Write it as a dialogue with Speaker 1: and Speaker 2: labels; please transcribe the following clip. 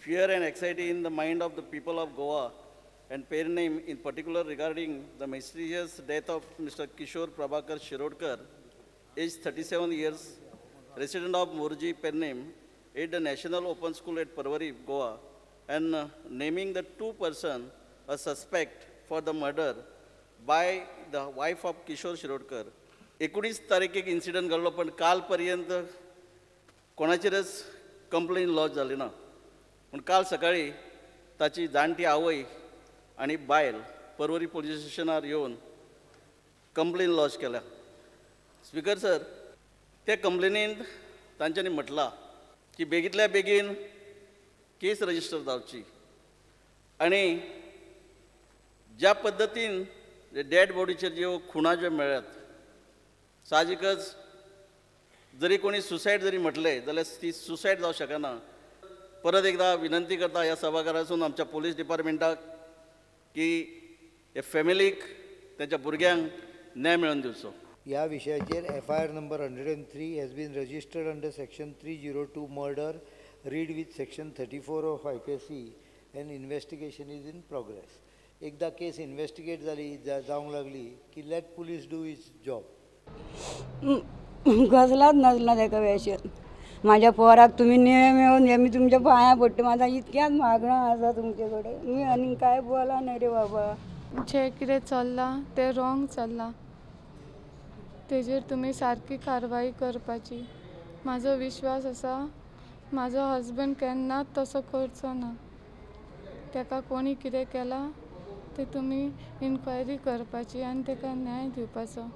Speaker 1: Fear and anxiety in the mind of the people of Goa and Pernem in particular regarding the mysterious death of Mr. Kishore Prabhakar Shirodkar, aged 37 years, resident of Morji, Pernem, at the National Open School at Parvari, Goa, and naming the two person a suspect for the murder by the wife of Kishore Shirodkar. 19 तारखेक incident घडलो, पण कालपर्यंत कोणाचेरच complain lodge जाली ना. पूण काल सकाळी ताची जाणटी आवय आनी बायल पर्वरी पोलीस स्टेशनार येवन कंप्लेन लॉज केल्या. स्पीकर सर, त्या कंप्लेनींत तांच्यांनी म्हटलां की बेगींतल्या बेगीन केस रजिस्टर जावची आनी ज्या पद्दतीन डेड बॉडीचेर ज्यो खुणा ज्यो मेळ्ळ्यात, साहजिकच जरी कोणी सुसायड जरी म्हटलें जाल्यार ती सुसायड जावंक शकना. परत एकदा विनंती करता ह्या सभाघरासून आमच्या पोलीस डिपार्टमेंटाक की हे फॅमिलीक तांच्या भुरग्यांक न्याय मेळोवन दिवचो.
Speaker 2: ह्या विशयाचेर FIR number 103 has been registered under section 302 murder read with section 34 of IPC and investigation is in progress. एकदा केस इन्वेस्टिगेट जाली जावंक लागली की let police do its job.
Speaker 3: कसलाच नासला तेका वेशन. म्हाज्या पोराक तुमी न्याय मेळोवन मी तुमच्या पांयां पडटा. म्हाजा इतक्याच मागणं आसा तुमचे कडेन, मी आनी काय बोला न्ही रे बाबा.
Speaker 4: जें कितें चल्लां तें रोंग चल्लां, तेजेर तुमी सारकी कारवाई करपाची. म्हाजो विश्वास आसा म्हाजो हजबंड केन्नाच तसो करचो ना. तेका कोणी कितें केलां तें तुमी इन्क्वायरी करपाची आनी तेका न्याय दिवपाचो.